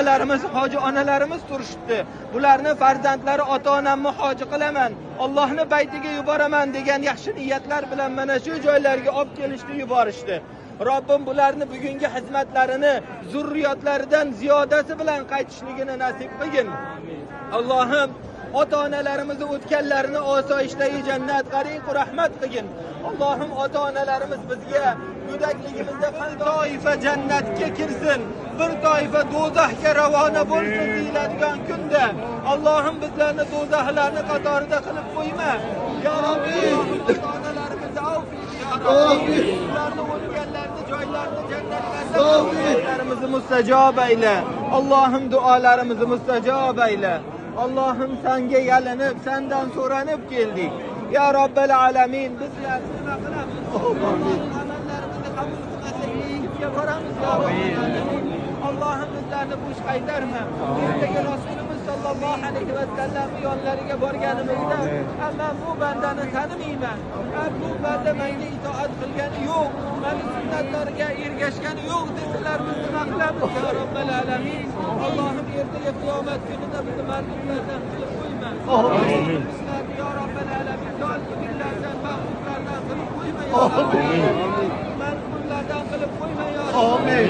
Onalarimiz, hoji onalarimiz turishibdi. Bularni farzandlari ota-onamni hoji qilaman, Allohni baytiga yuboraman degan yaxshi niyatlar bilan mana shu joylarga olib kelishdi, yuborishdi. Robbim bularni bugungi xizmatlarini zurriyotlaridan ziyodasi bilan qaytishligini nasib qilgin. Allohim ota-onalarimizni o'tganlarini osoyishtagi jannat, g'ariqu rahmat qilgin. Allohim ota-onalarimiz bizga go'dakligimizda bir toifa jannatga kirsin, bir toifa do'zaxga ravona bo'lsin deyiladigan kunda Allohim bizlarni do'zaxlarni qatorida qilib qo'yma. Ya Robbim, ota-onalarimizni avf et ya Robbim. Ularni o'tganlarini joylarini jannatlarda duolarimizni mustajob ayla. Allohim duolarimizni mustajob ayla. Allohim senga yalinib, sendan so'ranib keldik. Ya Robbal alamin, bizlar nima qilamiz? Amallarimizni qabul qilmasang, kimga boramiz ya Robbal alamin? Allohim bizlarni bo'sh qaytarma. Ertaga Rasulimiz sollallohu alayhi vasallam yonlariga borganimizda, "Men bu bandani tanimayman. Bu banda menga itoat qilgani yo'q, meni sunnatlariga ergashgani yo'q" desalar, biz nima qilamiz ya Robbal alamin? Allohim ertaga qiyomat kunida bizni mardudlardan qilib qo'yma. Amin. Bizlarni ya Robbal alamin zolimlardan, mag'rurlardan qilib qo'yma ya Amin. Mag'rurlardan qilib qo'yma ya Amin.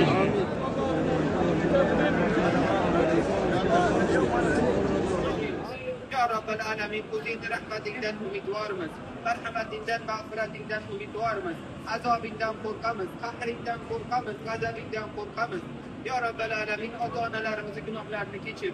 Ya Rabbel Alamin, o'zingni rahmatingdan umidvormiz. Marhamatingdan, mag'firatingdan umidvormiz. Azobingdan qo'rqamiz, qahringdan qo'rqamiz, g'azabingdan qo'rqamiz. Ya Rabbel Alamin, ota-onalarimizni gunohlarini kechir.